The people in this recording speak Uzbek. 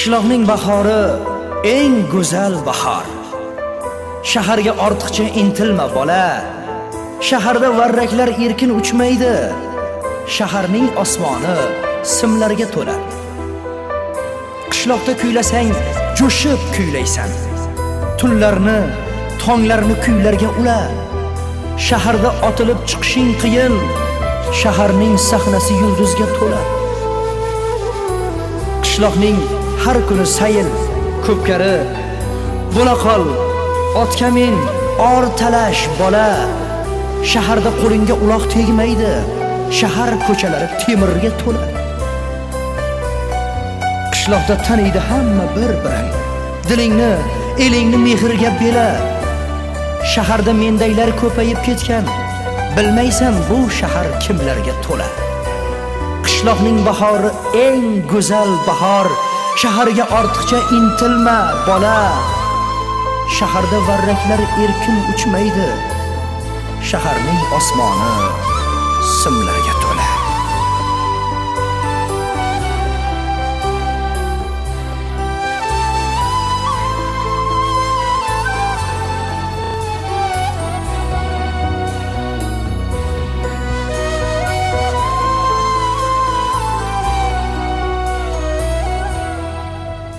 Qishloqning bahori eng go'zal bahor. Shaharga ortiqcha intilma, bola. Shaharda varraklar erkin uchmaydi. Shaharning osmoni simlarga to'la. Qishloqda kuylasang, jo'shib kuylaysan. Tunlarni, tonglarni kuylarga ula. Shaharda otilib chiqishing qiyin. Shaharning sahnasi yulduzga to'la. Qishloqning har kuni sayil, ko'pkari. Bo'la qol, otga min, or talash, bola. Shaharda qo'lingga uloq tegmaydi. Shahar ko'chalari temirga to'la. Qishloqda taniydi hamma bir-birin. Dilingni, elingni mehrga bela. Shaharda mendaylar ko'payib ketgan. Bilmaysan, bu shahar kimlarga to'la. Qishloqning bahori eng go'zal bahor. Shaharga ortiqcha intilma, bola. Shaharda varraklar erkin uchmaydi. Shaharning osmoni simlarga